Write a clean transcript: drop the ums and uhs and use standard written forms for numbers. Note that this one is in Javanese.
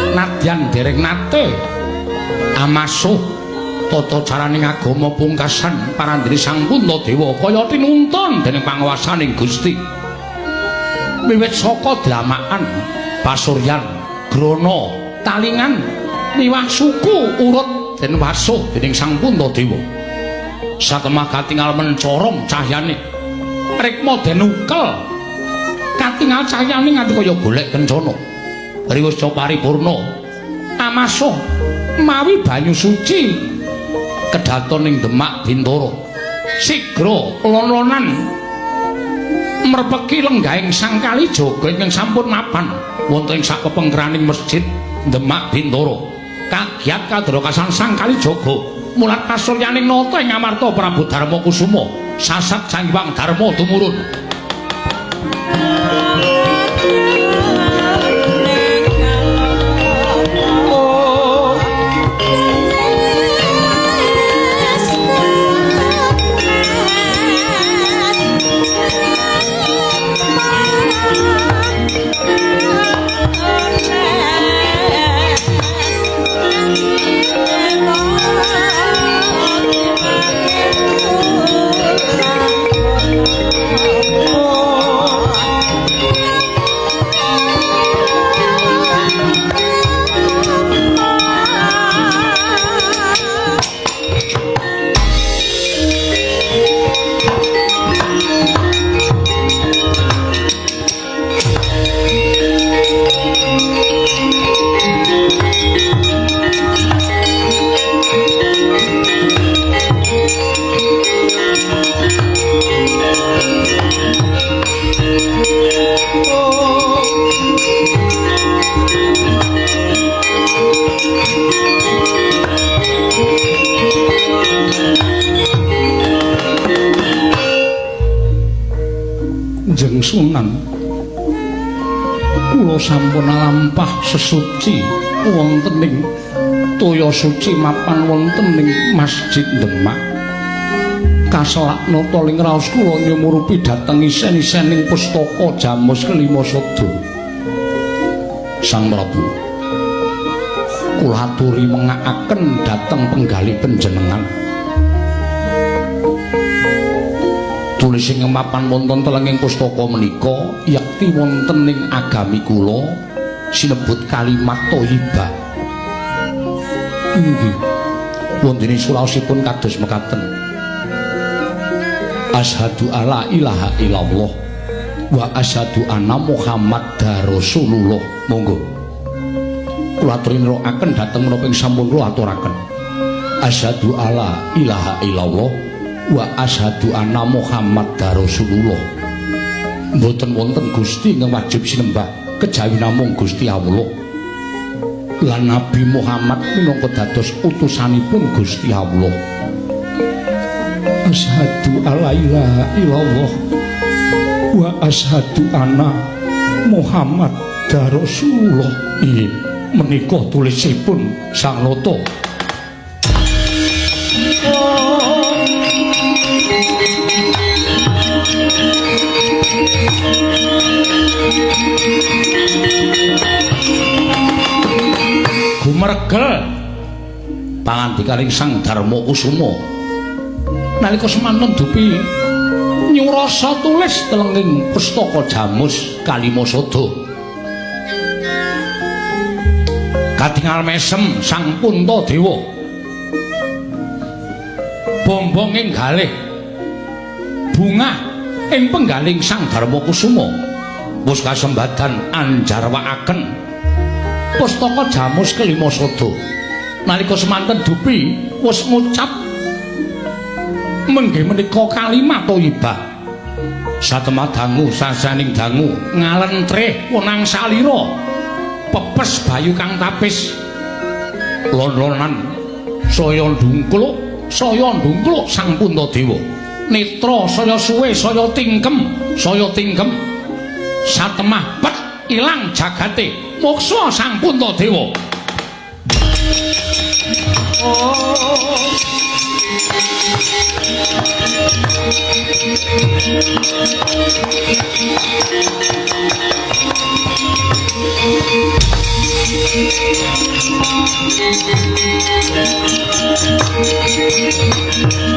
Nadyan dereng nate amasuh tata caraning agama pungkasan parandene Sang Puntadewa kaya tinuntun dening panguwasaning Gusti. Wiwit saka dramakan pasuryan, grana, talingan, miwah suku urut den wasuh dening Sang Puntadewa. Satemah katingal mencorong cahyane, rikma den ukel katingal cahyane nganti kaya golek kencana. Riwusca paripurna amasuh mawi banyu suci kedaton ing Demak Bintara. Sigra lon-lonan merpeki lenggahing Sang Kalijaga ingkang sampun mapan wonten ing sakepengkeraning masjid Demak Bintara. Kagiat kadrokasan Sang Kalijaga mulat pasuryaning nata ing amarta Prabu Darma Kusuma sasat Sang Hyang Darma tumurun. Kanjeng Sunan, kula sampun lampah sesuci wonten ing toya suci mapan wonten ing Masjid Demak. Kaselak nata ing raos kula nyumurupi dhateng isen-isening pustaka Jamus kelima sada. Sang Prabu, kula aturi mengakaken dhateng penggalih panjenengan. Tulis ing mapan wonten telenging pustaka menika yekti wonten ing agami kula sinebut kalimat thayyibah. Inggih. Wontene suraosipun kados mekaten. Asyhadu alla ilaha illallah wa asyhadu anna Muhammadar Rasulullah. Monggo. Kula aturi nirakaken dhateng menapa ing sampun kula aturaken. Asyhadu alla ilaha illallah wa asyhadu anna Muhammadar Rasulullah. Mboten wonten Gusti ingkang wajib sinembah kejawi namung Gusti Allah. Lan Nabi Muhammad minangka dados utusanipun Gusti Allah. Asyhadu alla ilaha illallah wa asyhadu anna Muhammadar Rasulullah. Inggih menika tulisipun Sang Nata. Gumergel pangandikaning Sang Darma Kusuma. Nalika semanten dupi nyurasa tulis telenging pustaka Jamus Kalima Sada. Katingal mesem Sang Puntadewa. Bombong ing galih bungah ing penggaling Sang Darma Kusuma wis kasembadan anjarwakaken pustaka Jamus Kelima Sada. Nalika semanten dupi wis ngucap menggih menika kalimat thayyibah. Satemah dangu sasaning dangu ngalentrih wenang salira pepes bayu kang tapis lon-lonan saya ndungkluk saya ndungkluk Sang Puntadewa. Netra saya suwe saya tingkem satemah pet ilang jagate moksa Sang Puntadewa. Oh. Thank